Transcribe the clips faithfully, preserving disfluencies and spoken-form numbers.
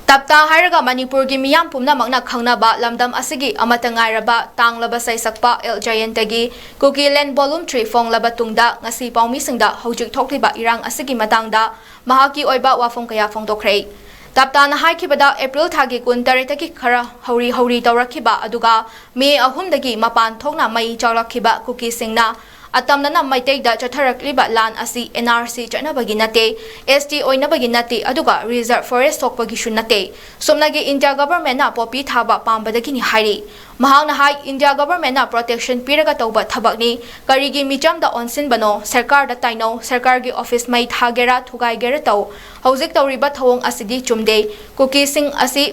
ꯇꯞꯇꯥ ꯍꯥꯏꯔꯒ ꯃꯅꯤꯄꯨꯔꯒꯤ ꯃꯤꯌꯥꯝ ꯄꯨꯝꯅꯃꯛꯅ ꯈꯪꯅꯕ ꯂꯝꯗꯝ ꯑꯁꯤꯒꯤ ꯑꯃꯠꯇ ꯉꯥꯏꯔꯕ ꯇꯥꯡꯂꯕ ꯁꯩꯁꯛꯄ ꯑꯦꯜ ꯖꯌꯟꯇꯒꯤ ꯀꯨꯀꯤ ꯂꯦꯟ ꯚꯣꯂꯨꯝ ꯊ꯭ꯔꯤ ꯐꯣꯡꯂꯕ ꯇꯨꯡꯗ ꯉꯁꯤ ꯄꯥꯎꯃꯤꯁꯤꯡꯗ ꯍꯧꯖꯤꯛ ꯊꯣꯛꯂꯤꯕ ꯏꯔꯥꯡ ꯑꯁꯤꯒꯤ ꯃꯇꯥꯡꯗ ꯃꯍꯥꯛꯀꯤ ꯑꯣꯏꯕ ꯋꯥꯐꯝ ꯀꯌꯥ ꯐꯣꯡꯗꯣꯛꯈ꯭ꯔꯦ꯫ ꯇꯞꯇꯥꯅ ꯍꯥꯏꯈꯤꯕꯗ ꯑꯦꯄ꯭ꯔꯤꯜ ꯊꯥꯒꯤ ꯀꯨꯟ ꯇꯔꯦꯠꯇꯒꯤ ꯈꯔ ꯍꯧꯔꯤ ꯍꯧꯔꯤ ꯇꯧꯔꯛꯈꯤꯕ ꯑꯗꯨꯒ ꯃꯦ ꯑꯍꯨꯝꯗꯒꯤ ꯃꯄꯥꯟ ꯊꯣꯛꯅ ꯃꯩ ꯆꯥꯛꯂꯛꯈꯤꯕ ꯀꯨꯀꯤꯁꯤꯡꯅ ꯑꯇꯝꯅꯅ ꯃꯩꯇꯩꯗ ꯆꯠꯊꯔꯛꯂꯤꯕ ꯂꯥꯟ ꯑꯁꯤ ꯑꯦꯟ ꯑꯥꯔ ꯁꯤ ꯆꯠꯅꯕꯒꯤ ꯅꯠꯇꯦ, ꯑꯦꯁ ꯇꯤ ꯑꯣꯏꯅꯕꯒꯤ ꯅꯠꯇꯦ, ꯑꯗꯨꯒ ꯔꯤꯖꯔꯚ ꯐꯣꯔꯦꯁ ꯊꯣꯛꯄꯒꯤꯁꯨ ꯅꯠꯇꯦ꯫ ꯁꯨꯞꯅꯒꯤ ꯏꯟꯗꯤꯌꯥ ꯒꯚꯔꯟꯃꯦꯟꯠꯅ ꯄꯣꯄꯤ ꯊꯥꯕ ꯄꯥꯝꯕꯗꯒꯤꯅꯤ ꯍꯥꯏꯔꯤ꯫ ꯃꯍꯥꯛꯅ ꯍꯥꯏ, ꯏꯟꯗꯤꯌꯥ ꯒꯚꯔꯟꯃꯦꯟꯠꯅ ꯄ꯭ꯔꯣꯇꯦꯛꯁꯟ ꯄꯤꯔꯒ ꯇꯧꯕ ꯊꯕꯛꯅꯤ꯫ ꯀꯔꯤꯒꯤ ꯃꯤꯆꯝꯗ ꯑꯣꯟꯁꯤꯟꯕꯅꯣ? ꯁꯔꯀꯥꯔꯗ ꯇꯥꯏꯅꯧ, ꯁꯔꯀꯥꯔꯒꯤ ꯑꯣꯐꯤꯁ ꯃꯩ ꯊꯥꯒꯦꯔꯥ ꯊꯨꯒꯥꯏꯒꯦꯔꯥ ꯇꯧ꯫ ꯍꯧꯖꯤꯛ ꯇꯧꯔꯤꯕ ꯊꯧꯑꯣꯡ ꯑꯁꯤꯗꯤ ꯆꯨꯝꯗꯦ꯫ ꯀꯨꯀꯤꯁꯤꯡ ꯑꯁꯤ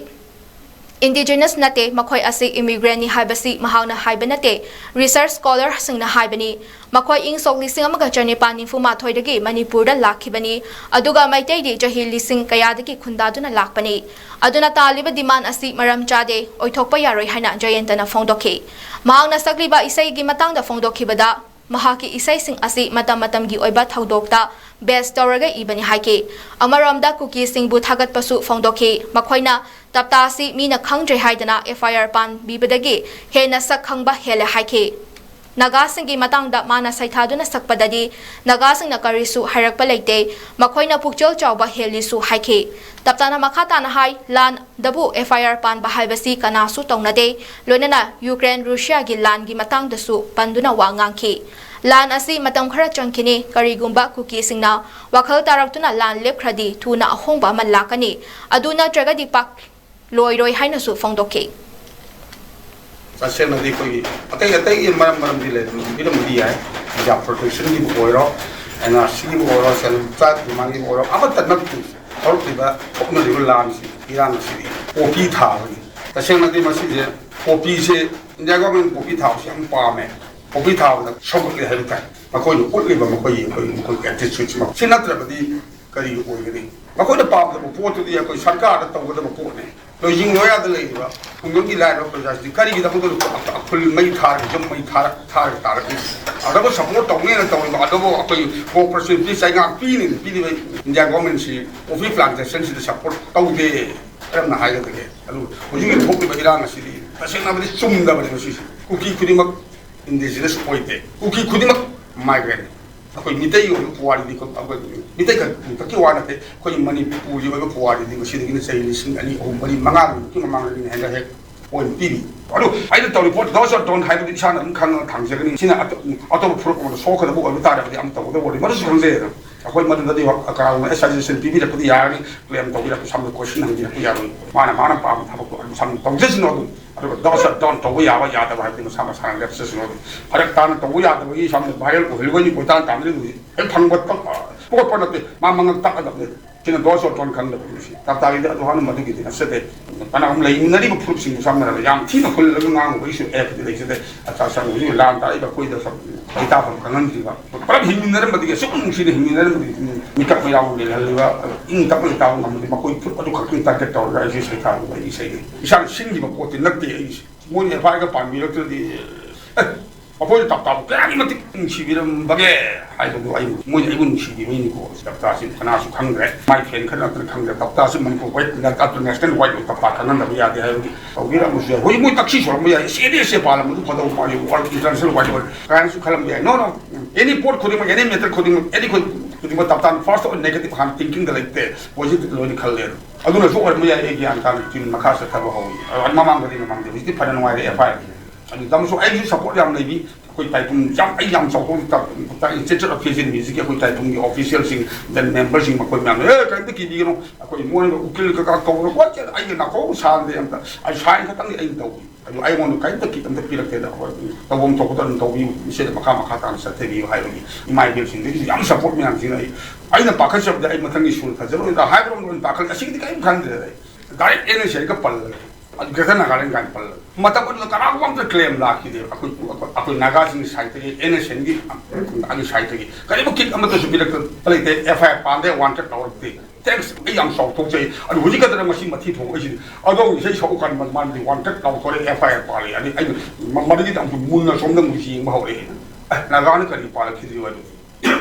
ꯏꯟꯗꯤꯖꯤꯅꯁ ꯅꯠꯇꯦ, ꯃꯈꯣꯏ ꯑꯁꯤ ꯏꯃꯤꯒ꯭ꯔꯦꯟꯠꯅꯤ ꯍꯥꯏꯕꯁꯤ ꯃꯍꯥꯛꯅ ꯍꯥꯏꯕ ꯅꯠꯇꯦ, ꯔꯤꯁꯔꯆ ꯁ꯭ꯀꯣꯂꯔꯁꯤꯡꯅ ꯍꯥꯏꯕꯅꯤ꯫ ꯃꯈꯣꯏ ꯏꯪ ꯁꯣꯛ ꯂꯤꯁꯤꯡ ꯑꯃꯒ ꯆꯅꯤꯄꯥꯟ ꯅꯤꯐꯨ ꯃꯥꯊꯣꯏꯗꯒꯤ ꯃꯅꯤꯄꯨꯔꯗ ꯂꯥꯛꯈꯤꯕꯅꯤ, ꯑꯗꯨꯒ ꯃꯩꯇꯩꯗꯤ ꯆꯍꯤ ꯂꯤꯁꯤꯡ ꯀꯌꯥꯗꯒꯤ ꯈꯨꯟꯗꯥꯗꯨꯅ ꯂꯥꯛꯄꯅꯤ꯫ ꯑꯗꯨꯅ ꯇꯥꯜꯂꯤꯕ ꯗꯤꯃꯥꯟ ꯑꯁꯤ ꯃꯔꯝ ꯆꯥꯗꯦ, ꯑꯣꯏꯊꯣꯛꯄ ꯌꯥꯔꯣꯏ ꯍꯥꯏꯅ ꯖꯌꯟꯇꯅ ꯐꯣꯡꯗꯣꯛꯈꯤ꯫ ꯃꯍꯥꯛꯅ ꯁꯛꯂꯤꯕ ꯏꯁꯩꯒꯤ ꯃꯇꯥꯡꯗ ꯐꯣꯡꯗꯣꯛꯈꯤꯕꯗ, ꯃꯍꯥꯛꯀꯤ ꯏꯁꯩꯁꯤꯡ ꯑꯁꯤ ꯃꯇꯝ ꯃꯇꯝꯒꯤ ꯑꯣꯏꯕ ꯊꯧꯗꯣꯛꯇ ꯕꯦꯁ ꯇꯧꯔꯒ ꯏꯕꯅꯤ ꯍꯥꯏꯈꯤ꯫ ꯑꯃꯔꯣꯝꯗ ꯀꯨꯀꯤꯁꯤꯡꯕꯨ ꯊꯥꯒꯠꯄꯁꯨ ꯐꯣꯡꯗꯣꯛꯈꯤ꯫ ꯃꯈꯣꯏꯅ ꯇꯞꯇꯥ ꯑꯁꯤ ꯃꯤꯅ ꯈꯪꯗ꯭ꯔꯦ ꯍꯥꯏꯗꯅ ꯑꯦꯐ ꯑꯥꯏ ꯑꯥꯔ ꯄꯥꯟꯕꯤꯕꯗꯒꯤ ꯍꯦꯟꯅ ꯁꯛ ꯈꯪꯕ ꯍꯦꯜꯂꯦ ꯍꯥꯏꯈꯤ꯫ ꯅꯥꯒꯥꯁꯤꯡꯒꯤ ꯃꯇꯥꯡꯗ ꯃꯥꯅ ꯁꯩꯊꯥꯗꯨꯅ ꯁꯛꯄꯗꯗꯤ ꯅꯥꯒꯥꯁꯤꯡꯅ ꯀꯔꯤꯁꯨ ꯍꯥꯏꯔꯛꯄ ꯂꯩꯇꯦ, ꯃꯈꯣꯏꯅ ꯄꯨꯛꯆꯦꯜ ꯆꯥꯎꯕ ꯍꯦꯜꯂꯤꯁꯨ ꯍꯥꯏꯈꯤ꯫ ꯇꯞꯇꯥꯅ ꯃꯈꯥ ꯇꯥꯅ ꯍꯥꯏ, ꯂꯥꯟꯗꯕꯨ ꯑꯦꯐ ꯑꯥꯏ ꯑꯥꯔ ꯄꯥꯟꯕ ꯍꯥꯏꯕꯁꯤ ꯀꯅꯥꯁꯨ ꯇꯧꯅꯗꯦ, ꯂꯣꯏꯅꯅ ꯌꯨꯀ꯭ꯔꯦꯟ ꯔꯨꯁꯤꯌꯥꯒꯤ ꯂꯥꯟꯒꯤ ꯃꯇꯥꯡꯗꯁꯨ ꯄꯟꯗꯨꯅ ꯋꯥ ꯉꯥꯡꯈꯤ꯫ ꯂꯥꯟ ꯑꯁꯤ ꯃꯇꯝ ꯈꯔ ꯆꯪꯈꯤꯅꯤ, ꯀꯔꯤꯒꯨꯝꯕ ꯀꯨꯀꯤꯁꯤꯡꯅ ꯋꯥꯈꯜ ꯇꯥꯔꯛꯇꯨꯅ ꯂꯥꯟ ꯂꯦꯞꯈ꯭ꯔꯗꯤ ꯊꯨꯅ ꯑꯍꯣꯡꯕ ꯑꯃ ꯂꯥꯛꯀꯅꯤ, ꯑꯗꯨ ꯅꯠꯇ꯭ꯔꯒꯗꯤ ꯄꯥꯛ ꯂꯣꯏꯔꯣꯏ ꯍꯥꯏꯅꯁꯨ ꯐꯣꯡꯗꯣꯛꯈꯤ꯫ ꯇꯁꯦꯡꯅꯗꯤ ꯑꯩꯈꯣꯏꯒꯤ ꯑꯇꯩ ꯑꯇꯩꯒꯤ ꯃꯔꯝ ꯃꯔꯝꯗꯤ ꯂꯩ, ꯑꯗꯨꯝ ꯄꯤꯔꯝꯕꯗꯤ ꯌꯥꯏ, ꯏꯟꯗꯤꯌꯥ ꯄ꯭ꯔꯣꯇꯦꯛꯁꯟꯒꯤꯕꯨ ꯑꯣꯏꯔꯣ, ꯑꯦꯟ ꯑꯥꯔ ꯁꯤꯒꯤꯕꯨ ꯑꯣꯏꯔꯣ, ꯁꯦꯜꯐ ꯍꯦꯜꯞ ꯇ꯭ꯔꯥꯏꯕꯀꯤ ꯃꯥꯒꯤꯕꯨ ꯑꯣꯏꯔꯣ, ꯑꯃꯠꯇ ꯅꯠꯇꯦ꯫ ꯍꯧꯔꯛꯂꯤꯕ ꯊꯣꯛꯅꯔꯤꯕ ꯂꯥꯟꯁꯤ, ꯏꯔꯥꯡ ꯑꯁꯤꯗꯤ ꯄꯣꯄꯤ ꯊꯥꯕꯅꯤ꯫ ꯇꯁꯦꯡꯅꯗꯤ ꯃꯁꯤꯁꯦ, ꯄꯣꯄꯤꯁꯦ, ꯏꯟꯗꯤꯌꯥ ꯒꯣꯔꯃꯦꯟ ꯄꯣꯄꯤ ꯊꯥꯕꯁꯤ ꯌꯥꯝ ꯄꯥꯝꯃꯦ꯫ ꯄꯣꯄꯤ ꯊꯥꯕꯗ ꯁꯧꯒꯠꯂꯦ ꯍꯥꯏꯕ ꯇꯥꯏ꯫ ꯃꯈꯣꯏꯅ ꯎꯠꯂꯤꯕ ꯃꯈꯣꯏꯒꯤ, ꯑꯩꯈꯣꯏ, ꯃꯈꯣꯏꯒꯤ ꯑꯦꯇꯤꯆꯨꯠꯁꯤ, ꯁꯤ ꯅꯠꯇ꯭ꯔꯕꯗꯤ ꯀꯔꯤ ꯑꯣꯏꯒꯅꯤ? ꯃꯈꯣꯏꯅ ꯄꯥꯝꯗꯕ ꯄꯣꯠꯇꯨꯗꯤ ꯑꯩꯈꯣꯏ ꯁꯔꯀꯥꯔꯗ ꯇꯧꯒꯗꯕ ꯄꯣꯠꯅꯤ꯫ ꯂꯣꯏꯖꯤꯡ ꯂꯣꯌꯥꯗ ꯂꯩꯔꯤꯕ ꯈꯨꯡꯒꯪꯒꯤ ꯂꯥꯏꯔꯕ ꯄ꯭ꯔꯖꯥꯁꯤꯡ ꯀꯔꯤꯒꯤꯗꯃꯛꯇ ꯑꯩꯈꯣꯏ ꯃꯩ ꯊꯥꯔꯒ, ꯌꯨꯝ ꯃꯩ ꯊꯥꯔ-, ꯊꯥꯔꯒ ꯇꯥꯔꯛꯂꯤ? ꯑꯗꯨꯕꯨ ꯁꯞꯄꯣꯔꯠ ꯇꯧꯅꯦꯅ ꯇꯧꯔꯤꯕ, ꯑꯗꯨꯕꯨ ꯑꯩꯈꯣꯏ ꯀꯣꯑꯣꯄꯔꯦꯁꯟ ꯄꯤ-, ꯆꯩꯉꯥꯛ ꯄꯤꯅꯦꯅ ꯄꯤꯔꯤꯕ ꯏꯟꯗꯤꯌꯥ ꯒꯣꯔꯃꯦꯟꯁꯤ ꯀꯣꯐꯤ ꯄ꯭ꯂꯥꯟꯇꯦꯁꯟꯁꯤꯗ ꯁꯞꯄꯣꯔꯠ ꯇꯧꯗꯦ꯫ ꯀꯔꯝꯅ ꯍꯥꯏꯒꯗꯒꯦ? ꯑꯗꯨ ꯍꯧꯖꯤꯛ ꯍꯧꯖꯤꯛ ꯊꯣꯛꯂꯤꯕ ꯏꯔꯥꯡ ꯑꯁꯤꯗꯤ ꯇꯁꯦꯡꯅꯕꯗꯤ ꯆꯨꯝꯗꯕꯅꯤ꯫ ꯃꯁꯤꯁꯤ ꯀꯨꯀꯤ ꯈꯨꯗꯤꯡꯃꯛ indigenous ꯑꯣꯏꯗꯦ, ꯀꯨꯀꯤ ꯈꯨꯗꯤꯡꯃꯛ migrant꯫ ꯑꯩꯈꯣꯏ ꯃꯤꯇꯩꯒꯤ ꯑꯣꯏꯕ ꯄꯨꯋꯥꯔꯤꯗꯤ ꯑꯩꯈꯣꯏ ꯃꯤꯇꯩ ꯈꯛ- ꯈꯛꯀꯤ ꯋꯥ ꯅꯠꯇꯦ, ꯑꯩꯈꯣꯏ ꯃꯅꯤꯄꯨꯔꯒꯤ ꯑꯣꯏꯕ ꯄꯨꯋꯥꯔꯤꯗꯤ ꯉꯁꯤꯗꯒꯤꯅ ꯆꯍꯤ ꯂꯤꯁꯤꯡ ꯑꯅꯤ, ꯑꯍꯨꯝ, ꯃꯔꯤ, ꯃꯉꯥꯒꯤ ꯃꯃꯥꯡꯗꯒꯤꯅ ꯍꯦꯟꯅ ꯍꯦꯛ point ꯄꯤꯔꯤ꯫ ꯑꯗꯨ ꯑꯩꯅ ꯇꯧꯔꯤ ꯄꯣꯠ, those are done ꯍꯥꯏꯕꯗꯨ ꯏꯁꯥꯅ ꯑꯗꯨꯝ ꯈꯪꯉꯒ ꯊꯥꯡꯖꯒꯅꯤ꯫ ꯁꯤꯅ ꯑꯇꯣꯞ- ꯑꯇꯣꯞꯄ ꯐꯨꯔꯨꯞ ꯑꯃꯗ ꯁꯣꯛꯀꯗꯕ ꯑꯣꯏꯕ ꯇꯥꯔꯒꯗꯤ ꯑꯃ ꯇꯧꯒꯗꯕ ꯑꯣꯏꯔꯗꯤ ꯃꯗꯨꯁꯨ ꯈꯪꯖꯩ꯫ ꯑꯗꯨꯝ ꯑꯩꯈꯣꯏ ꯃꯗꯨꯗꯗꯤ ꯀꯅꯥꯒꯨꯝꯕ suggestion ꯄꯤꯕꯤꯔꯛꯄꯗꯤ ꯌꯥꯔꯅꯤ, claim ꯇꯧꯕꯤꯔꯛꯄ, ꯁꯝꯅ question ꯍꯪꯕꯤꯔꯛꯄ ꯌꯥꯔꯣꯏ꯫ ꯃꯥꯅ ꯃꯥꯅ ꯄꯥꯝꯕ ꯊꯕꯛꯇꯣ ꯑꯗꯨꯝ ꯁꯝꯅ ꯇꯧꯖꯁꯅꯨ꯫ ꯑꯗꯨꯝ ꯑꯗꯨꯒ those are done ꯇꯧꯕ ꯌꯥꯕ ꯌꯥꯗꯕ ꯍꯥꯏꯕꯗꯤ ꯃꯁꯥ ꯃꯁꯥꯅ ꯂꯦꯞꯆꯁꯅꯨ꯫ ꯑꯗꯨꯝ ꯐꯔꯛ ꯇꯥꯅ ꯇꯧꯕ ꯌꯥꯗꯕꯒꯤ ꯁꯝꯅ viral ꯑꯣꯏꯍꯜꯂꯤꯕꯅꯤ ꯀꯣꯏꯇꯥꯟ ꯇꯥꯟꯅꯔꯤꯕꯁꯤ ꯍꯦꯛ ꯐꯪꯕ ꯇꯞ- ꯄꯣꯠꯄ ꯅꯠꯇꯦ, ꯃꯥ ꯃꯉꯛ ꯇꯛꯀꯗꯕꯅꯤ꯫ ꯁꯤꯅ those are done ꯈꯪꯗꯕ ꯃꯤꯁꯤ ꯇꯞ ꯇꯥꯕꯤꯗ ꯑꯗꯨ ꯍꯥꯟꯅ ꯃꯗꯨꯒꯤꯗꯤ ꯅꯠꯆꯗꯦ꯫ ꯀꯅꯥꯒꯨꯝꯕ ꯂꯩꯃꯤꯟꯅꯔꯤꯕ ꯐꯨꯔꯨꯞꯁꯤꯡꯕꯨ ꯁꯝꯅꯔꯕꯗ ꯌꯥꯝ ꯊꯤꯅ ꯍꯨꯜꯂꯒ ꯉꯥꯡꯉꯨꯕꯒꯤꯁꯨ ꯑꯦꯞꯇꯤ ꯂꯩꯖꯗꯦ꯫ ꯑꯆꯥ ꯁꯪ ꯍꯧꯖꯤꯛ ꯂꯥꯟ ꯇꯥꯔꯤꯕ ꯑꯩꯈꯣꯏꯗ ꯁꯛ ꯂꯩꯇꯥꯐꯝ ꯈꯪꯍꯟꯗ꯭ꯔꯤꯕ, ꯄꯨꯂꯞ ꯍꯤꯡꯃꯤꯟꯅꯔꯝꯕꯗꯒꯤ ꯑꯁꯨꯛ ꯅꯨꯡꯁꯤꯅ ꯍꯤꯡꯃꯤꯟꯅꯔꯝꯕꯗꯒꯤ ꯃꯤꯀꯞ ꯃꯤꯔꯥꯎ ꯂꯩꯍꯜꯂꯤꯕ, ꯏꯪ ꯇꯞꯅ ꯂꯩꯇꯥꯕ ꯉꯝꯕꯗꯤ ꯃꯈꯣꯏ ꯐꯨꯔꯨꯞ ꯑꯗꯨ ꯈꯛꯇꯪ target ꯇꯧꯔꯒ ꯑꯩꯁꯦ ꯁꯩꯊꯥꯔꯨꯕ ꯑꯩꯒꯤ ꯏꯁꯩꯅꯤ꯫ ꯏꯁꯥꯅ ꯁꯤꯟꯈꯤꯕ ꯄꯣꯠꯇꯤ ꯅꯠꯇꯦ ꯑꯩꯁꯦ꯫ ꯃꯣꯏꯅ ꯑꯦꯐ ꯑꯥꯏ ꯑꯥꯔꯒ ꯄꯥꯟꯕꯤꯔꯛꯇ꯭ꯔꯗꯤ, ꯑꯦ, ꯃꯈꯣꯏꯅ ꯇꯞ ꯇꯥꯕ ꯀꯌꯥꯒꯤ ꯃꯇꯤꯛ ꯅꯨꯡꯁꯤꯕꯤꯔꯝꯕꯒꯦ ꯍꯥꯏꯕꯗꯨ ꯑꯩ, ꯃꯣꯏꯅ ꯑꯩꯕꯨ ꯅꯨꯡꯁꯤꯕꯤꯕꯩꯅꯤꯀꯣ꯫ ꯇꯞꯇꯥꯁꯤ ꯀꯅꯥꯁꯨ ꯈꯪꯗ꯭ꯔꯦ, ꯃꯥꯏ ꯐꯦꯟ ꯈꯔ ꯅꯠꯇꯅ ꯈꯪꯗ꯭ꯔꯦ꯫ ꯇꯞꯇꯥꯁꯤ ꯃꯅꯤꯄꯨꯔ ꯋꯥꯏꯠ, international ꯋꯥꯏꯠ ꯇꯞꯇꯥ ꯈꯪꯍꯟꯗꯕ ꯌꯥꯗꯦ ꯍꯥꯏꯕꯒꯤ ꯇꯧꯕꯤꯔꯝꯕꯁꯨ ꯌꯥꯏ꯫ ꯍꯧꯖꯤꯛ ꯃꯣꯏ ꯇꯛꯁꯤ ꯁꯣꯜꯂꯝꯕ ꯌꯥꯏ, ꯑꯦꯁ ꯑꯦ ꯗꯤ ꯑꯦꯁ ꯑꯦ ꯄꯥꯜꯂꯝꯕ ꯑꯗꯨ ꯐꯗꯧ ꯃꯥꯜꯂꯤ, ꯋꯥꯔꯜ international ꯋꯥꯏꯠ ꯑꯣꯏꯔꯦ ꯀꯥꯏꯅꯁꯨ ꯈꯜꯂꯝꯕ ꯌꯥꯏ꯫ No, no, any ꯄꯣꯠ ꯈꯨꯗꯤꯡꯃꯛ, any matter ꯈꯨꯗꯤꯡꯃꯛ, any ꯈꯨꯗꯤꯡꯃꯛ ꯇꯞꯇꯥꯅ first ꯑꯣꯏꯅ negative ꯍꯥꯟꯅ ꯊꯤꯡꯀꯤꯡꯗ ꯂꯩꯇꯦ, positive ꯂꯣꯏꯅ ꯈꯜꯂꯦ꯫ ꯑꯗꯨꯅꯁꯨ ꯑꯣꯏꯔꯝꯕ ꯌꯥꯏ, ꯑꯩ ꯒ꯭ꯌꯥꯟ ꯇꯥꯅ ꯇꯤꯝ ꯃꯈꯥ ꯆꯠꯊꯕ ꯍꯧꯏ꯫ ꯑꯗꯣ ꯃꯃꯥꯡꯗꯗꯤ ꯃꯃꯥꯡꯗ ꯍꯧꯖꯤꯛꯇꯤ ꯐꯅ ꯅꯨꯡꯉꯥꯏꯔꯦ ꯑꯦꯐ ꯑꯥꯏ ꯑꯥꯔ꯫ ꯑꯗꯨ ꯇꯝꯁꯨ ꯑꯩꯁꯨ ꯁꯞꯄꯣꯔꯠ ꯌꯥꯝ ꯂꯩꯕꯤ꯫ ꯑꯩꯈꯣꯏ ꯇꯥꯏꯄꯨꯡ ꯌꯥꯝ, ꯑꯩ ꯌꯥꯝ ꯆꯥꯎꯊꯣꯛꯅ ꯇꯥꯛ-, ꯇꯥꯛ-, Institute of Fusion Music ꯀꯤ ꯑꯩꯈꯣꯏ ꯇꯥꯏꯄꯨꯡꯒꯤ ꯑꯣꯐꯤꯁꯤꯌꯦꯜꯁꯤꯡ, then ꯃꯦꯝꯕꯔꯁꯤꯡ, ꯃꯈꯣꯏ ꯃꯌꯥꯝꯅ, "ꯑꯦ, ꯀꯔꯤꯝꯇ ꯀꯤꯕꯤꯒꯅꯨ, ꯑꯩꯈꯣꯏ ꯃꯣꯏꯅ ꯎꯀꯤꯜ ꯀꯩꯀꯥ ꯀꯧꯔꯒ ꯈꯣꯠꯇꯅ ꯑꯩꯒꯤ ꯅꯥꯀꯣꯡ ꯁꯥꯟꯗꯦ ꯑꯝꯇ, ꯑꯩ ꯁꯥꯏꯟ ꯈꯛꯇꯪꯗꯤ ꯑꯩꯅ ꯇꯧꯕꯤ꯫ ꯑꯗꯨ ꯑꯩꯉꯣꯟꯗ ꯀꯔꯤꯝꯇ ꯀꯤꯠ ꯑꯝꯇ ꯄꯤꯔꯛꯇꯦꯗ, ꯑꯩꯈꯣꯏ ꯇꯧꯐꯝ ꯊꯣꯛꯄꯗ ꯑꯗꯨꯝ ꯇꯧꯕꯤꯌꯨ, ꯃꯁꯤꯗ ꯃꯈꯥ ꯃꯈꯥ ꯇꯥꯅ ꯆꯠꯊꯕꯤꯌꯨ" ꯍꯥꯏꯕꯒꯤ ꯏꯃꯥ ꯏꯕꯦꯜꯁꯤꯡꯗꯒꯤꯁꯨ ꯌꯥꯝ ꯁꯞꯄꯣꯔꯠ ꯃꯌꯥꯝꯁꯤꯅ ꯑꯩ, ꯑꯩꯅ ꯄꯥꯈꯠꯆꯕꯗꯤ ꯑꯩ ꯃꯊꯪꯒꯤ ꯁꯨꯔ ꯐꯖꯔꯣꯏꯗ꯭ꯔꯥ ꯍꯥꯏꯕꯔꯣꯝꯗ ꯑꯣꯏꯅ ꯄꯥꯈꯠꯂꯤ꯫ ꯑꯁꯤꯒꯤꯗꯤ ꯀꯔꯤꯝ ꯈꯟꯗ꯭ꯔꯦꯗ ꯑꯩ꯫ ꯗꯥꯏꯔꯦꯛ ꯑꯦꯟ ꯑꯦꯁ ꯑꯦꯟꯒ ꯄꯜꯂꯒ, ꯑꯗꯨ Greater Nagaland ꯀꯥꯏꯅ ꯄꯜꯂꯒ꯫ ꯃꯇꯝ ꯑꯗꯨꯗ ꯀꯅꯥꯒꯨꯝꯕ ꯑꯝꯇ ꯀ꯭ꯂꯦꯝ ꯂꯥꯛꯈꯤꯗꯦꯕ꯫ ꯑꯩꯈꯣꯏ, ꯑꯩꯈꯣꯏ ꯅꯥꯒꯥꯁꯤꯡꯒꯤ ꯁꯥꯏꯠꯇꯒꯤ, ꯑꯦꯟ ꯑꯦꯁ ꯑꯦꯟꯒꯤ ꯑꯗꯨꯒꯤ ꯁꯥꯏꯠꯇꯒꯤ ꯀꯔꯤꯒꯨꯝꯕ ꯀꯤꯛ ꯑꯃꯠꯇꯁꯨ ꯄꯤꯔꯛꯇ ꯂꯩꯇꯦ, ꯑꯦꯐ ꯑꯥꯏ ꯑꯥꯔ ꯄꯥꯟꯗꯦ, ꯋꯥꯟꯇꯦꯗ ꯂꯥꯎꯔꯛꯇꯦ꯫ ꯊꯦꯡꯛꯁ, ꯑꯩ ꯌꯥꯝ ꯆꯥꯎꯊꯣꯛꯆꯩ꯫ ꯑꯗꯨ ꯍꯧꯖꯤꯛ ꯈꯛꯇꯗ ꯃꯁꯤ ꯃꯊꯤ ꯊꯣꯡꯕ ꯑꯩꯁꯤꯗꯤ꯫ ꯑꯗꯣ ꯏꯁꯩ ꯁꯛꯎ ꯀꯥꯟꯗ ꯃꯥꯅꯗꯤ ꯋꯥꯟꯇꯦꯗ ꯂꯥꯎꯊꯣꯔꯛꯑꯦ, ꯑꯦꯐ ꯑꯥꯏ ꯑꯥꯔ ꯄꯥꯜꯂꯦ꯫ ꯑꯗꯩ ꯑꯩꯅ ꯃ-, ꯃꯗꯨꯒꯤꯗꯤ ꯑꯃꯨꯛ ꯃꯨꯟꯅ ꯁꯣꯝꯗ ꯑꯃꯨꯛ ꯌꯦꯡꯕ ꯍꯧꯔꯛꯑꯦ꯫ ꯑꯦ, ꯅꯥꯒꯥꯅ ꯀꯔꯤ ꯄꯥꯜꯂꯛꯈꯤꯗ꯭ꯔꯤꯕ ꯑꯗꯨꯗꯤ?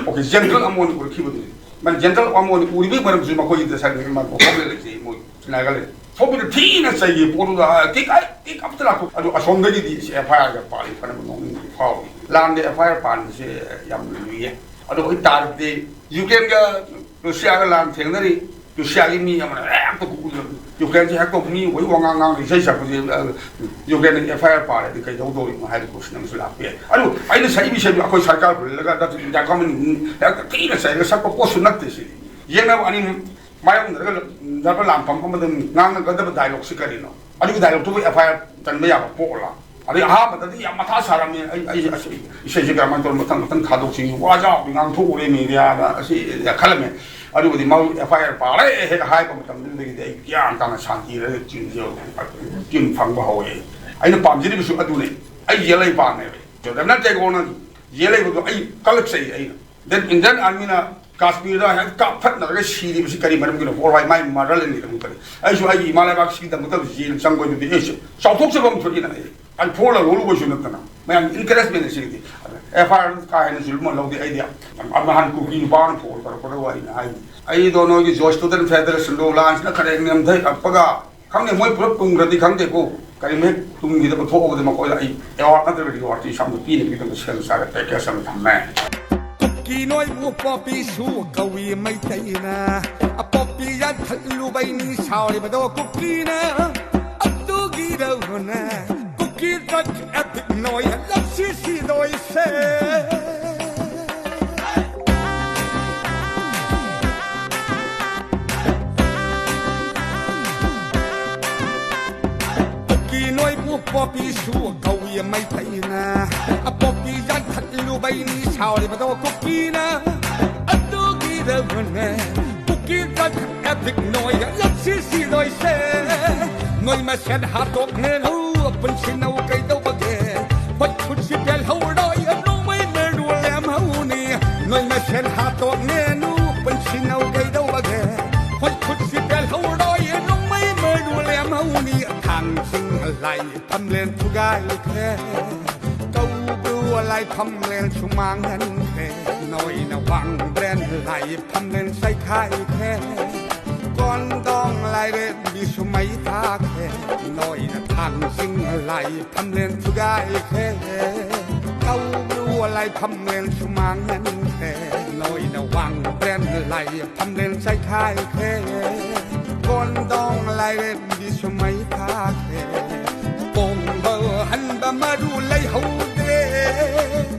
ꯑꯣꯀꯦ, ꯖꯦꯅꯔꯦꯜ ꯑꯃ ꯑꯣꯏꯅ ꯎꯔꯛꯈꯤꯕꯗꯨꯅꯤ꯫ ꯃꯥꯅ ꯖꯦꯅꯔꯦꯜ ꯑꯃ ꯑꯣꯏꯅ ꯎꯔꯤꯕꯒꯤ ꯃꯔꯝꯁꯨ ꯃꯈꯣꯏꯒꯤ ꯗꯁꯥ ꯃꯥ problem ꯂꯩꯖꯩ ꯃꯣꯏ꯫ ꯅꯥꯒꯥꯂꯦꯟ ꯊꯣꯛꯄꯗ ꯊꯤꯅ ꯆꯩꯌꯦ꯫ ꯄꯣꯠꯇꯨꯗ ꯀꯤꯛ ꯑꯩ ꯀꯤꯛ ꯑꯝꯇ ꯂꯥꯛꯊꯣꯛ꯫ ꯑꯗꯨ ꯑꯁꯣꯝꯗꯒꯤꯗꯤ ꯁꯤ ꯑꯦꯐ ꯑꯥꯏ ꯑꯥꯔꯒ ꯄꯥꯜꯂꯤ ꯐꯅꯕ ꯅꯣꯛꯅꯤꯡꯕꯗꯤ ꯐꯥꯎꯏ꯫ ꯂꯥꯟꯗ ꯑꯦꯐ ꯑꯥꯏ ꯑꯥꯔ ꯄꯥꯟꯕꯁꯦ ꯌꯥꯝ ꯂꯨꯏꯌꯦ꯫ ꯑꯗꯣ ꯍꯧꯖꯤꯛ ꯇꯥꯔꯗꯤ ꯌꯨꯀ꯭ꯔꯦꯟꯒ ꯔꯨꯁꯤꯌꯥꯒ ꯂꯥꯟ ꯊꯦꯡꯅꯔꯤ꯫ ꯔꯨꯁꯤꯌꯥꯒꯤ ꯃꯤ ꯑꯃꯅ ꯍꯦꯛꯇ ꯀꯨ-, ꯌꯨꯀ꯭ꯔꯦꯟꯁꯦ ꯍꯦꯛꯇ ꯃꯤ ꯑꯣꯏ ꯋꯥꯉꯥꯡ ꯉꯥꯡꯅ ꯏꯁꯩ ꯁꯛꯄꯁꯦ, ꯑ, ꯌꯨꯀ꯭ꯔꯦꯟꯅ ꯑꯦꯐ ꯑꯥꯏ ꯑꯥꯔ ꯄꯥꯜꯂꯗꯤ ꯀꯩꯗꯧꯗꯧꯔꯤꯅꯣ ꯍꯥꯏꯕ ꯀꯣꯏꯁꯟ ꯑꯃꯁꯨ ꯂꯥꯛꯄ ꯌꯥꯏ꯫ ꯑꯗꯨ ꯑꯩꯅ ꯁꯛꯏꯕ ꯏꯁꯩꯗꯨ ꯑꯩꯈꯣꯏ ꯁꯔꯀꯥꯔ ꯍꯨꯜꯂꯒ ꯅꯠꯇ꯭ꯔꯒ ꯏꯟꯗꯤꯌꯥ ꯒꯚꯔꯟꯃꯦꯟ ꯍꯦꯛꯇ ꯊꯤꯅ ꯆꯩꯔꯒ ꯁꯛꯄ ꯄꯣꯠꯁꯨ ꯅꯠꯇꯦ꯫ ꯁꯤ ꯌꯦꯡꯅꯕ ꯑꯅꯤ ꯃꯥꯌꯣꯛꯅꯔꯒ ꯂꯩꯔꯕ ꯂꯥꯟꯐꯝ ꯑꯃꯗ ꯉꯥꯡꯅꯒꯗꯕ ꯗꯥꯏꯂꯣꯛꯁꯤ ꯀꯔꯤꯅꯣ? ꯑꯗꯨꯒꯤ ꯗꯥꯏꯂꯣꯛꯇꯨꯕꯨ ꯑꯦꯐ ꯑꯥꯏ ꯑꯥꯔ ꯆꯟꯕ ꯌꯥꯕ ꯄꯣꯠꯂ? ꯑꯗꯩ ꯑꯍꯥꯟꯕꯗꯗꯤ ꯌꯥꯝ ꯃꯊꯥ ꯁꯥꯔꯝꯃꯦ꯫ ꯑꯩ, ꯑꯩ ꯑꯁ, ꯏꯁꯩꯁꯦ ꯀꯔꯝꯍꯥꯏꯅ ꯇꯧꯔ ꯃꯊꯪ ꯃꯊꯪ ꯊꯥꯗꯣꯛꯁꯤ? ꯋꯥ ꯌꯥꯎꯕꯤ ꯉꯥꯡꯊꯣꯛꯎꯔꯦ ꯃꯦꯗꯤꯌꯥꯗ, ꯑꯁꯤ ꯈꯜꯂꯝꯃꯦ꯫ ꯑꯗꯨꯕꯨꯗꯤ ꯃꯥꯕꯨ ꯑꯦꯐ ꯑꯥꯏ ꯑꯥꯔ ꯄꯥꯔꯦ ꯍꯦꯛ ꯍꯥꯏꯕ ꯃꯇꯝꯗꯨꯗꯒꯤꯗꯤ ꯑꯩ ꯒ꯭ꯌꯥꯟ ꯇꯥꯅ ꯁꯥꯟꯇꯤꯗ ꯇ꯭ꯌꯨꯟꯁꯦ, ꯇ꯭ꯌꯨꯟ ꯐꯪꯕ ꯍꯧꯔꯛꯑꯦ꯫ ꯑꯩꯅ ꯄꯥꯝꯖꯔꯤꯕꯁꯨ ꯑꯗꯨꯅꯦ꯫ ꯑꯩ ꯌꯦꯜꯂꯩ ꯄꯥꯝꯃꯦꯕ꯫ ꯔꯕꯤꯟꯗ꯭ꯔꯅꯥꯊ ꯇꯦꯒꯣꯔꯅ ꯌꯦꯜꯂꯩꯕꯗꯣ ꯑꯩ ꯀꯜꯂꯛꯆꯩ꯫ ꯑꯩꯅ ꯗꯦꯟ ꯏꯟꯗꯤꯌꯟ ꯑꯥꯔꯃꯤꯅ ꯀꯥꯁꯃꯤꯔꯗ ꯍꯦꯛ ꯀꯥꯞꯊꯠꯅꯔꯒ ꯁꯤꯔꯤꯕꯁꯤ ꯀꯔꯤ ꯃꯔꯝꯒꯤꯅꯣ? ꯋꯥꯔꯜ ꯋꯥꯏ ꯃꯥꯏ ꯃꯔꯜ ꯑꯅꯤ ꯑꯃꯨꯛꯇꯅꯤ꯫ ꯑꯩꯁꯨ ꯑꯩꯒꯤ ꯏꯃꯥ ꯂꯩꯕꯥꯛꯁꯤꯒꯤꯗꯃꯛꯇ ꯖꯦꯜ ꯆꯪꯕꯗꯨꯗꯤ ꯑꯩꯁꯨ ꯆꯥꯎꯊꯣꯛꯆꯕ ꯑꯃ ꯊꯣꯛꯏꯅ ꯑꯩ ꯑꯟꯐꯣꯔ ꯂꯧꯔꯨꯕꯁꯨ ꯅꯠꯇꯅ ꯃꯌꯥꯝ ꯏꯟꯀꯔꯦꯖꯃꯦꯟ ꯑꯁꯤꯒꯤꯗꯤ꯫ ꯑꯦꯐ ꯑꯥꯏ ꯑꯥꯔ ꯀꯥ ꯍꯦꯟꯅ ꯆꯨꯔꯨꯞ ꯑꯃ ꯂꯧꯗꯦ꯫ ꯑꯩꯗꯤ ꯑꯃ ꯅꯍꯥꯟ ꯀꯨꯀꯤ ꯅꯨꯄꯥ ꯑꯃ ꯐꯣꯟ ꯇꯧꯔꯛꯄꯗ ꯋꯥꯔꯤꯅ ꯍꯥꯏꯅꯤ꯫ ꯑꯩꯗꯣ ꯅꯣꯏꯒꯤ ꯖꯣꯏ ꯁ꯭ꯇꯨꯗꯦꯟ ꯐꯦꯗꯔꯦꯁꯟꯗꯣ ꯂꯥꯟꯁꯤꯅ ꯈꯔ ꯅꯦꯝꯊꯔꯛꯄꯒ ꯈꯪꯗꯦ, ꯃꯣꯏ ꯄꯨꯂꯞ ꯇꯨꯝꯈ꯭ꯔꯗꯤ ꯈꯪꯗꯦꯀꯣ, ꯀꯔꯤꯒꯨꯝꯕ ꯍꯦꯛ ꯇꯨꯝꯈꯤꯗꯕ ꯊꯣꯛꯑꯕꯗꯤ ꯃꯈꯣꯏꯗ ꯑꯩ ꯑꯦꯋꯥꯔꯗ ꯅꯠꯇ꯭ꯔꯒ ꯔꯤꯋꯥꯔꯗꯇꯤ ꯏꯁꯥꯃꯛ ꯄꯤꯅꯕꯒꯤꯗꯃꯛꯇ ꯁꯦꯝ ꯁꯥꯔꯦ, ꯄꯦꯀꯦꯖ ꯑꯃ ꯊꯝꯃꯦ꯫ ꯀꯨꯀꯤ ꯅꯣꯏꯕꯨ ꯄꯣꯄꯤꯁꯨ ꯀꯧꯏ ꯃꯩꯇꯩꯅ꯫ ꯑꯄꯣꯄꯤ ꯌꯥꯟꯊꯠꯂꯨꯕꯩꯅꯤ ꯁꯥꯎꯔꯤꯕꯗꯣ ꯀꯨꯀꯤꯅ꯫ ꯑꯗꯨꯒꯤꯗꯧꯅ ꯀꯨꯀꯤ ꯗ꯭ꯔꯒ ꯑꯦꯗꯤꯛ ꯅꯣꯏ ꯂꯞꯁꯤ ꯁꯤꯗꯣꯏꯁꯦ꯫ ꯀꯨꯀꯤ ꯅꯣꯏꯕꯨ ꯄꯣꯄꯤꯁꯨ ꯀꯧꯏ ꯃꯩꯇꯩꯅ꯫ ꯑꯄꯣꯄꯤ ꯌꯥꯟꯊꯠꯂꯨꯕꯩꯅꯤ ꯁꯥꯎꯔꯤꯕꯗꯣ ꯀꯨꯀꯤꯅ꯫ ꯑꯗꯨꯒꯤꯗꯕꯅꯦ ꯀꯨꯀꯤ ꯗ꯭ꯔꯒ ꯑꯦꯗꯤꯛ ꯅꯣꯏ ꯂꯞꯁꯤ ꯁꯤꯗꯣꯏꯁꯦ꯫ ꯅꯣꯏ ꯃꯁꯦꯟ ꯍꯥꯠꯇꯣꯛꯅꯦꯅꯨ ꯄꯨꯟꯁꯤꯅꯧ ꯀꯩꯗꯧꯕꯒꯦ? ꯍꯣꯏ ꯈꯨꯠꯁꯤ ꯄꯦꯜꯍꯧꯔꯣꯏ ꯅꯣꯡꯃꯩ ꯃꯔꯨ ꯂꯦꯝꯍꯧꯅꯤ꯫ ꯅꯣꯏ ꯃꯁꯦꯟ ꯍꯥꯠꯇꯣꯛꯅꯦꯅꯨ ꯄꯨꯟꯁꯤꯅꯧ ꯀꯩꯗꯧꯕꯒꯦ? ꯍꯣꯏ ꯈꯨꯠꯁꯤ ꯄꯦꯜꯍꯧꯔꯣꯏ ꯅꯣꯡꯃꯩ ꯃꯔꯨ ꯂꯦꯝꯍꯧꯅꯤ꯫ ꯊꯥꯡꯖꯤꯡ ꯂꯥꯏ ꯐꯝꯂꯦꯟ ꯊꯨꯒꯥꯏꯈ꯭ꯔꯦ꯫ ꯀꯧꯕ꯭ꯔꯨ ꯂꯥꯏ ꯐꯝꯂꯦꯟꯁꯨ ꯃꯥꯡꯍꯟꯈ꯭ꯔꯦ꯫ ꯅꯣꯏꯅ ꯋꯥꯡꯕ꯭ꯔꯦꯟ ꯂꯥꯏ ꯐꯝꯂꯦꯟ ꯆꯥꯏꯈꯥꯏꯈ꯭ꯔꯦ꯫ ꯀꯣꯟꯗꯣꯡ ꯂꯥꯏꯔꯦꯟ ꯁꯨꯃꯩ ꯊꯥꯈ꯭ꯔꯦ, ꯅꯣꯏꯅ ꯊꯥꯡꯖꯤꯡ ꯂꯥꯏꯐꯝꯂꯦꯟ ꯊꯨꯒꯥꯏꯈ꯭ꯔꯦ꯫ ꯀꯧꯕ꯭ꯔꯨ ꯂꯥꯏꯐꯝꯂꯦꯟ ꯁꯨꯃꯥꯡ ꯍꯟꯈ꯭ꯔꯦ, ꯅꯣꯏꯅ ꯋꯥꯡꯕ꯭ꯔꯦꯟ ꯂꯥꯏꯐꯝꯂꯦꯟ ꯆꯥꯏꯈꯥꯏꯈ꯭ꯔꯦ꯫ ꯀꯣꯟꯗꯣꯡ ꯂꯥꯏꯔꯦꯝꯕꯤ ꯁꯨꯃꯩ ꯊꯥꯈ꯭ꯔꯦ, ꯀꯣꯡꯕ ꯍꯟꯕ ꯃꯔꯨ ꯂꯩꯍꯧꯗ꯭ꯔꯦ꯫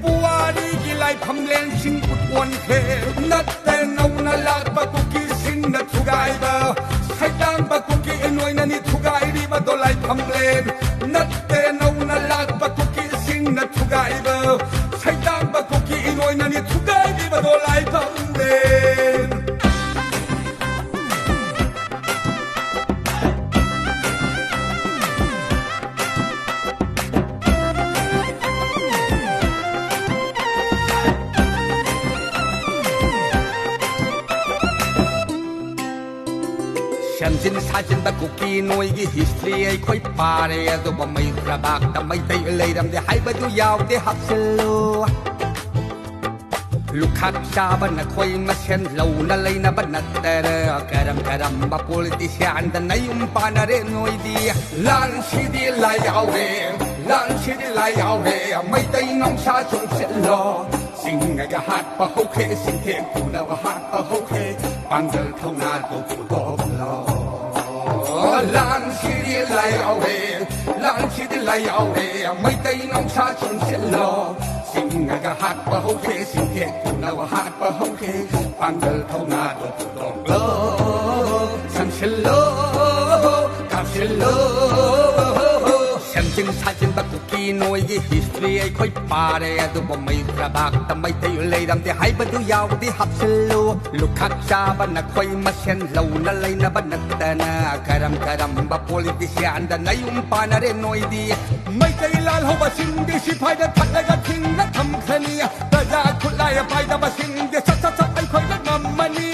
ꯄꯨꯋꯥꯔꯤꯒꯤ ꯂꯥꯏꯐꯝꯂꯦꯟꯁꯤꯡ ꯎꯠ ꯑꯣꯟꯈ꯭ꯔꯦ꯫ ꯅꯠꯇꯦ ꯅꯧꯅ ꯂꯥꯛꯄ ꯀꯨꯀꯤꯁꯤꯡꯅ ꯊꯨꯒꯥꯏꯕ, ꯁꯩꯗꯥꯡꯕ ꯀꯨꯀꯤ ꯏꯅꯣꯏꯅꯅꯤ ꯊꯨꯒꯥꯏꯔꯤꯕꯗꯣ ꯂꯥꯏꯐꯝꯂꯦꯟ꯫ ꯅꯠꯇꯦ ꯅꯧꯅ ꯂꯥꯛꯄ ꯀꯨꯀꯤꯁꯤꯡꯅ ꯊꯨꯒꯥꯏꯕ, ꯁꯩꯗꯥꯡꯕ ꯀꯨꯀꯤ ꯏꯅꯣꯏꯅꯅꯤ ꯊꯨꯒꯥꯏꯔꯤꯕꯗꯣ ꯂꯥꯏꯐꯝꯂꯦꯟ꯫ ꯁꯦꯝꯖꯤꯟ ꯁꯥꯖꯤꯟꯕ ꯀꯨꯀꯤ ꯅꯣꯏꯒꯤ ꯍꯤꯁꯇ꯭ꯔꯤ ꯑꯩꯈꯣꯏ ꯄꯥꯔꯦ, ꯑꯗꯨꯕꯨ ꯃꯩ ꯂꯩꯕꯥꯛꯇ ꯃꯩꯇꯩ ꯂꯩꯔꯝꯗꯦ ꯍꯥꯏꯕꯗꯨ ꯌꯥꯎꯗꯦ ꯍꯥꯞꯆꯤꯜꯂꯨ꯫ ꯂꯨꯈꯥꯛ ꯆꯥꯕ ꯅꯈꯣꯏ ꯃꯁꯦꯟ ꯂꯧꯅ ꯂꯩꯅꯕ ꯅꯠꯇꯔ, ꯀꯔꯝ ꯀꯔꯝꯕ ꯄꯣꯂꯤꯇꯤꯁꯤꯌꯥꯟꯗ ꯅꯌꯨꯝ ꯄꯥꯟꯅꯔꯦ ꯅꯣꯏꯗꯤ? ꯂꯥꯟꯁꯤꯗꯤ ꯂꯥꯏ ꯌꯥꯎꯔꯦ, ꯂꯥꯟꯁꯤꯗꯤ ꯂꯥꯏ ꯌꯥꯎꯔꯦ, ꯃꯩꯇꯩ ꯅꯨꯡꯁꯥ ꯆꯣꯡꯁꯤꯜꯂꯣ꯫ ꯆꯤꯡꯉꯒ ꯍꯥꯠꯄ ꯍꯧꯈ꯭ꯔꯦ, ꯆꯤꯡꯊꯦꯛ ꯄꯨꯅꯕ ꯍꯥꯠꯄ ꯍꯧꯈ꯭ꯔꯦ, ꯄꯥꯡꯒꯜ ꯊꯧꯅꯥꯗꯨ ꯄꯨꯊꯣꯛꯂꯣ꯫ ꯂꯥꯟꯁꯤꯗꯤ ꯂꯥꯏ ꯌꯥꯎꯔꯦ, ꯂꯥꯟꯁꯤꯗꯤ ꯂꯥꯏ ꯌꯥꯎꯔꯦ, ꯃꯩꯇꯩ ꯅꯨꯡꯁꯥ ꯆꯣꯡꯁꯤꯜꯂꯣ꯫ ꯆꯤꯡꯉꯒ ꯍꯥꯠꯄ ꯍꯧꯈ꯭ꯔꯦ, ꯆꯤꯡꯊꯦꯛ ꯄꯨꯅꯕ ꯍꯥꯠꯄ ꯍꯧꯈ꯭ꯔꯦ, ꯄꯥꯡꯒꯜ ꯊꯧꯅꯥꯗꯣ ꯄꯨꯊꯣꯛꯂꯣ꯫ ꯆꯪꯁꯤꯜꯂꯣ, ꯀꯥꯞꯁꯤꯜꯂꯣ꯫ ꯁꯦꯝꯖꯤꯟ ꯁꯥꯖꯤꯟꯕ ꯀꯨꯀꯤ ꯅꯣꯏꯒꯤ ꯍꯤꯁꯇ꯭ꯔꯤ ꯑꯩꯈꯣꯏ ꯄꯥꯔꯦ, ꯑꯗꯨꯕꯨ ꯃꯩ ꯂꯩꯕꯥꯛꯇ ꯃꯩꯇꯩ ꯂꯩꯔꯝꯗꯦ ꯍꯥꯏꯕꯗꯨ ꯌꯥꯎꯗꯤ ꯍꯥꯞꯆꯤꯜꯂꯨ꯫ ꯂꯨꯈꯥꯛ ꯆꯥꯕ ꯅꯈꯣꯏ ꯃꯁꯦꯟ ꯂꯧꯅ ꯂꯩꯅꯕ ꯅꯠꯇꯅ, ꯀꯔꯝ ꯀꯔꯝꯕ ꯄꯣꯂꯤꯇꯤꯁꯤꯌꯥꯟꯗ ꯅꯌꯨꯝ ꯄꯥꯟꯅꯔꯦ ꯅꯣꯏꯗꯤ? ꯃꯩꯇꯩ ꯂꯥꯜꯍꯧꯕꯁꯤꯡꯗꯤ ꯁꯤꯐꯥꯏꯗ ꯊꯠꯂꯒ ꯊꯤꯡꯅ ꯊꯝꯈ꯭ꯔꯅꯤ꯫ ꯄ꯭ꯔꯖꯥ ꯈꯨꯠꯂꯥꯏ ꯄꯥꯏꯗꯕꯁꯤꯡꯗꯤ ꯁꯠ ꯁꯠ ꯁꯠ ꯑꯩꯈꯣꯏꯅ ꯉꯝꯃꯅꯤ꯫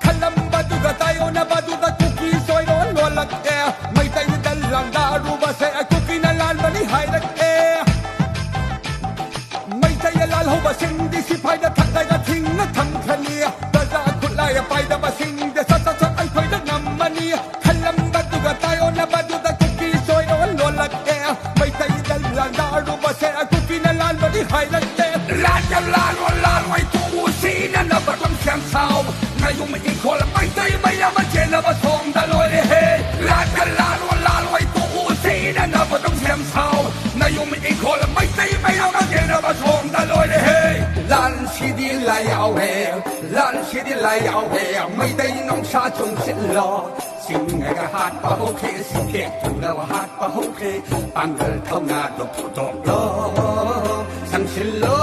ꯈꯜꯂꯝꯕꯗꯨꯒ ꯇꯥꯏꯌꯣꯟꯅꯕꯗꯨꯗ ꯀꯨꯀꯤ ꯁꯣꯏꯔꯣꯟ ꯂꯣꯜꯂꯛꯑꯦ꯫ ꯃꯩꯇꯩꯗ ꯂꯥꯟꯗꯥꯔꯨꯕꯁꯦ ꯀꯨꯀꯤꯅ ꯂꯥꯟꯕꯅꯤ ꯍꯥꯏꯔꯛꯑꯦ꯫ ꯃꯩꯇꯩ ꯂꯥꯜꯍꯧꯕꯁꯤꯡꯗꯤ ꯁꯤꯐꯥꯏꯗ ꯊꯠꯂꯒ ꯊꯤꯡꯅ ꯊꯝꯈ꯭ꯔꯅꯤ꯫ ꯄ꯭ꯔꯖꯥ ꯈꯨꯠꯂꯥꯏ ꯄꯥꯏꯗꯕꯁꯤꯡꯗꯤ ꯁꯠ ꯁꯠ ꯁꯠ ꯑꯩꯈꯣꯏꯗ ꯂꯥꯜꯂꯣ ꯂꯥꯜꯂꯣꯏ ꯇꯣꯛꯎ ꯁꯤꯅꯅꯕ ꯑꯗꯨꯝ ꯁꯦꯝ ꯁꯥꯎ꯫ ꯅꯌꯨꯝ ꯏꯪꯈꯣꯜ ꯃꯩꯇꯩ ꯃꯌꯥꯝ ꯑꯃ ꯆꯦꯟꯅꯕ ꯊꯣꯡꯗ ꯂꯣꯏꯔꯦꯍꯦ꯫ ꯂꯥꯟꯒ ꯂꯥꯜꯂꯣ ꯂꯥꯜꯂꯣꯏ ꯇꯣꯛꯎ ꯁꯤꯅꯅꯕ ꯑꯗꯨꯝ ꯁꯦꯝ ꯁꯥꯎ꯫ ꯅꯌꯨꯝ ꯏꯪꯈꯣꯜ ꯃꯩꯇꯩ ꯃꯌꯥꯝ ꯑꯃ ꯆꯦꯟꯅꯕ ꯊꯣꯡꯗ ꯂꯣꯏꯔꯦꯍꯦ꯫ ꯂꯥꯟꯁꯤꯗꯤ ꯂꯥꯏ ꯌꯥꯎꯔꯦ, ꯂꯥꯟꯁꯤꯗꯤ ꯂꯥꯏ ꯌꯥꯎꯔꯦ꯫ ꯃꯩꯇꯩ ꯅꯨꯡꯁꯥ ꯆꯣꯡꯁꯤꯜꯂꯣ꯫ ꯆꯤꯡꯉꯒ ꯍꯥꯠꯄ ꯍꯧꯈ꯭ꯔꯦ, ꯁꯤꯡꯀꯦꯠ ꯊꯨꯅꯕ ꯍꯥꯠꯄ ꯍꯧꯈ꯭ꯔꯦ꯫ ꯄꯥꯡꯒꯜ ꯊꯧꯅꯥꯗꯣ ꯐꯨꯗꯣꯛꯂꯣ, ꯆꯪꯁꯤꯜꯂꯣ,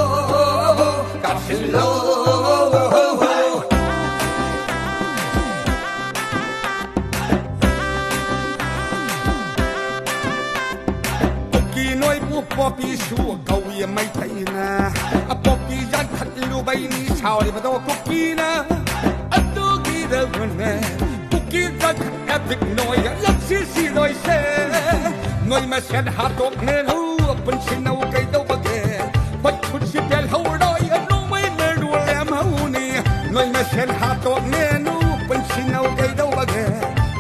ꯀꯥꯞꯁꯤꯜꯂꯣ꯫ ꯀꯨꯀꯤ ꯅꯣꯏꯕꯨ ꯄꯣꯄꯤꯁꯨ ꯀꯧꯏ ꯃꯩꯇꯩꯅ꯫ ꯄꯣꯄꯤ ꯌꯥꯟꯊꯠꯂꯨꯕꯩꯅꯤ ꯁꯥꯎꯔꯤꯕꯗꯣ ꯀꯨꯀꯤꯅ꯫ ꯑꯗꯨꯒꯤꯗꯕꯅꯦ ꯀꯨꯀꯤ ꯗ꯭ꯔꯒ ꯑꯦꯗꯤꯛ ꯅꯣꯏ ꯂꯞꯁꯤ ꯁꯤꯗꯣꯏꯁꯦ꯫ ꯅꯣꯏ ꯃꯁꯦꯟ ꯍꯥꯠꯇꯣꯛꯅꯦꯅꯨ ꯄꯨꯟꯁꯤꯟꯅꯧ ꯀꯩꯗꯧꯕꯒꯦ? ꯍꯣꯏ ꯈꯨꯠꯁꯤ ꯄꯦꯜꯍꯧꯔꯣꯏ ꯅꯣꯡꯃꯩ ꯃꯔꯨ ꯂꯦꯝꯍꯧꯅꯤ꯫ ꯅꯣꯏ ꯃꯁꯦꯟ ꯍꯥꯠꯇꯣꯛꯅꯦꯅꯨ ꯄꯨꯟꯁꯤꯟꯅꯧ ꯀꯩꯗꯧꯕꯒꯦ?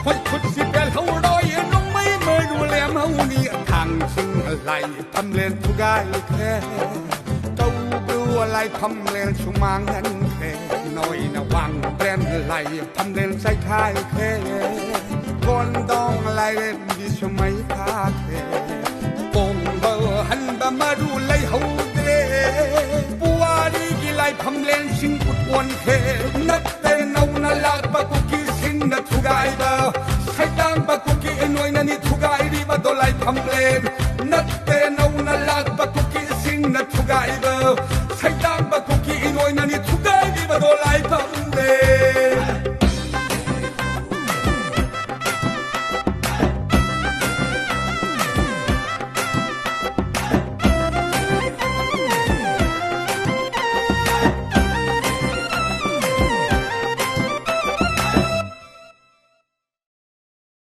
ꯍꯣꯏ ꯈꯨꯠꯁꯤ ꯄꯦꯜꯍꯧꯔꯣꯏ ꯅꯣꯡꯃꯩ ꯃꯔꯨ ꯂꯦꯝꯍꯧꯅꯤ꯫ ꯊꯥꯡꯁꯤꯡ ꯂꯥꯏ ꯐꯝꯂꯦꯟ ꯊꯨꯒꯥꯏꯈ꯭ꯔꯦ꯫ ꯇꯧꯕ꯭ꯔꯨ ꯂꯥꯏ ꯐꯝꯂꯦꯟꯁꯨ ꯃꯥꯡꯍꯟꯈ꯭ꯔꯦ꯫ ꯅꯣꯏꯅ ꯋꯥꯡꯕ꯭ꯔꯦꯟ ꯂꯥꯏ ꯐꯝꯂꯦꯟ ꯆꯥꯏꯈꯥꯏꯈ꯭ꯔꯦ꯫ ꯀꯣꯟꯗꯣꯡ ꯂꯥꯏꯔꯦꯝꯕꯤꯁꯨ ꯃꯩ ꯊꯥꯈ꯭ꯔꯦ꯫ ꯀꯣꯡꯕ ꯍꯟꯕ ꯃꯔꯨ ꯂꯩꯍꯧꯗ꯭ꯔꯦ꯫ ꯄꯨꯋꯥꯔꯤꯒꯤ ꯂꯥꯏꯐꯝꯂꯦꯟꯁꯤꯡ ꯎꯠ ꯑꯣꯟꯈ꯭ꯔꯦ꯫ ꯅꯠꯇꯦ ꯅꯧꯅ ꯂꯥꯛꯄ ꯀꯨꯀꯤꯁꯤꯡꯅ ꯊꯨꯒꯥꯏꯕ꯫ ꯁꯩꯗꯥꯡꯕ ꯀꯨꯀꯤ ꯅꯣꯏꯅꯅꯤ ꯊꯨꯒꯥꯏꯔꯤꯕꯗꯣ ꯂꯥꯏꯐꯝꯂꯦꯟ꯫